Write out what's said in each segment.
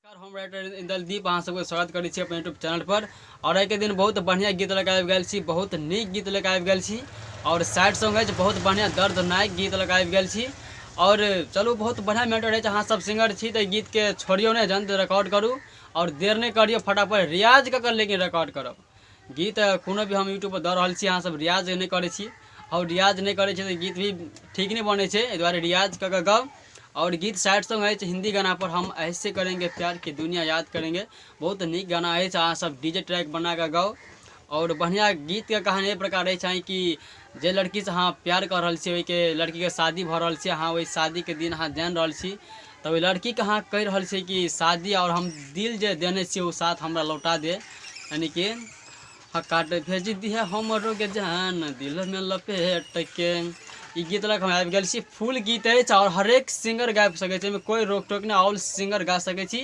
हम राइटर इंदलदीप अहाँ सबके स्वागत करै छी अपन यूट्यूब चैनल पर। और आइके दिन बहुत बढ़िया गीत लऽ कऽ आबि गेल छी, बहुत नीक गीत लऽ कऽ आबि गेल छी और सैड सॉन्ग अछि, बहुत बढ़िया दर्दनाक गीत लऽ कऽ आबि गेल छी। और चलू बहुत बढ़िया मैटर अछि, अहाँ सब सिंगर छी तऽ गीतके छोड़ियौ नहि, जल्द रिकॉर्ड करू और देर नहि करियौ, फटाफट रियाज कऽ कऽ लेकिन रिकॉर्ड करब गीत। कोनो भी हम यूट्यूब पर दऽ रहल छी, अहाँ सब रियाज नहि करै छी और रियाज नहि करै छी तऽ गीत भी ठीक नहि बनै छै, एहि दुआरे रियाज कऽ कऽ गाउ। और गीत सैड सॉन्ग अछि हिंदी गाना पर, हम ऐसे करेंगे प्यार की दुनिया याद करेंगे, बहुत नीक गाना अछि, अहाँ सब डीजे ट्रैक बना कऽ गाउ। और बढ़िया गीतके कहानी एहि प्रकार अछि कि जे लड़कीसँ अहाँ प्यार कऽ रहल छी ओहिके लड़कीके शादी भऽ रहल छै, अहाँ ओहि शादीके दिन अहाँ जानि रहल छी तऽ ओहि लड़कीके अहाँ कहि रहल छी कि शादी और हम दिल जे देने छी ओ साथ हमरा लौटा दे, यानी कि कार्ड भेज दिहे हमरो के जान दिल में लपेट के। ई गीत लग हम आबि गेल छी, फुल गीत अछि और हरेक सिंगर गाबि सकै छै, एहिमे कोइ रोक टोक नहि, ऑल सिंगर गा सकै छी।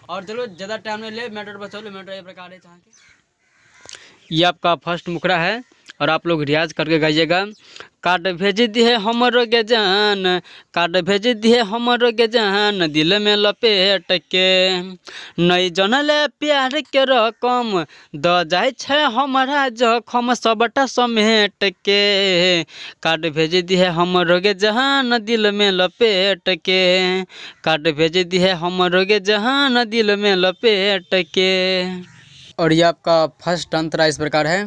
और चलू ज़्यादा टाइम नहीं ले, मैटर पर चलू। मैटर एहि प्रकार अछि अहाँके, ये आपका फर्स्ट मुखड़ा है और आप लोग रियाज करके गाइएगा। कार्ड भेज दिए हमरो के जान, कार्ड भेज दिए हमरो के जान दिल में लपेट के, नहीं जनले प्यार के रकम द जाय छै हमरा जखम सबटा समेट के, कार्ड भेज दिए हमरो के जान दिल में लपेट के, कार्ड भेज दिए हमरो के जान दिल में लपेट के। और ये आपका फर्स्ट अंतरा इस प्रकार है।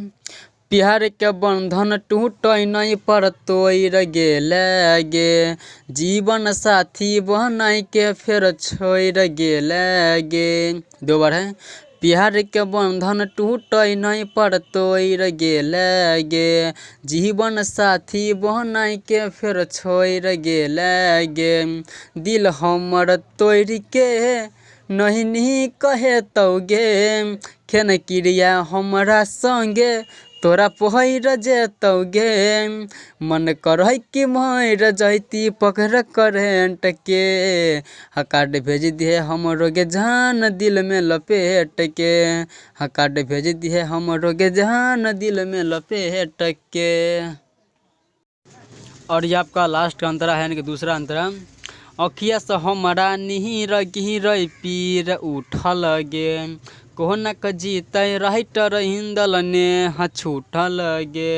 प्यार के बंधन टूटे नहीं पर तोड़ गेले गे, जीवन साथी बनाई के फिर छोड़ गेले गे। दो बार है। प्यार के बंधन टूटे नहीं पर तोड़ गेले गे, जीवन साथी बनाई के फिर छोड़ गेले गे, दिल हमर तोड़ के नहीं नी कहे तो गे, खेन क्रिया हमरा संगे तोरा पहिर जेतौ गे, मन करै कि मरि जैती पकड़ करेंट के, हा कार्ड भेज दिहे हमरो गे जान दिल में लपेट के, हा कार्ड भेज दिहे हमरो गे जान दिल में लपेट के। और ये आपका लास्ट का अंतरा है, यानी कि दूसरा अंतरा। अखिया से हमरा नीर गिर पीर उठल गे, कोना क जीते राइटर इंदल ने छूटल गे।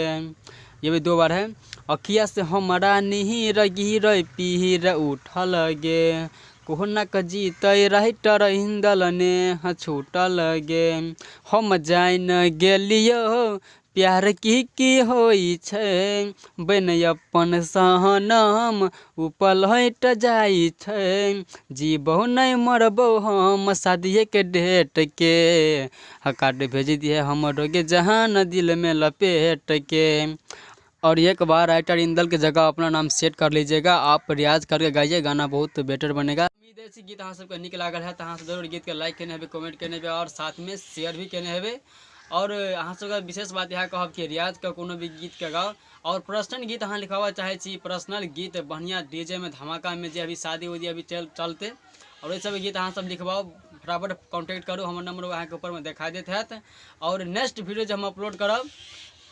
ये भी दो बार है। अखिया से हमरा नीर गिर पीर उठल गे, कोना क जीते राइटर इंदल ने छूटल गे, हम जान गेलियो प्यार की होइ छै, बन अपन सहनम उपलट जाइ छै, जीबौ नहि मरबौ हम शादिये के डेट के, हा कार्ड भेज दिहे हमरो गे जहान दिल में लपेट के। और एक बार राइटर इंदल के जगह अपना नाम सेट कर लीजिएगा, आप रियाज करके गाइए, गाना बहुत बेटर बनेगा। उम्मीद है गीत अहाँ सबके नीक लागल है तो अहाँ सब जरूर गीत के लाइक केने हेबै, कमेंट केने हेबै और साथ में शेयर भी केने हेबै। और अहाँ सबके विशेष बात इएह कहब कि रियाज के कोनो भी गीत के गाओ और पर्सनल गीत अहाँ लिखवाबऽ चाहै छी, पर्सनल गीत बढ़िया डीजे में धमाका में जे अभी शादी उदी अभी चलते और ओहि सब गीत अहाँ सब लिखवाओ, फटाफट कॉन्टेक्ट करू, हमर नंबर अहाँके ऊपर में देखा देत हैत। और नेक्स्ट वीडियो जे हम अपलोड करब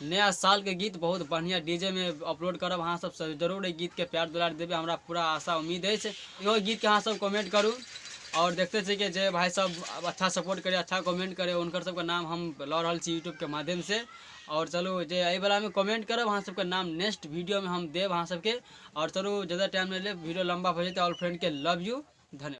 नया साल के गीत बहुत बढ़िया डीजे में अपलोड करब, अहाँ सब जरूर एहि गीत के प्यार दुलार देबै, हमरा पूरा आशा उम्मीद अछि। इहो गीत के अहाँ सब कमेंट करू और देखते छी कि जे भाई सब अच्छा सपोर्ट करे, अच्छा कमेंट करे, हुनकर सबके नाम हम लऽ रहल छी यूट्यूब के माध्यम से। और चलू जे एहि वाला में कमेंट करब अहाँ सबके नाम नेक्स्ट वीडियो में हम देब अहाँ सबके। और चलू ज़्यादा टाइम नहीं लेब, वीडियो लंबा हो जेतै। ऑल फ्रेंड के लव you, धन्यवाद।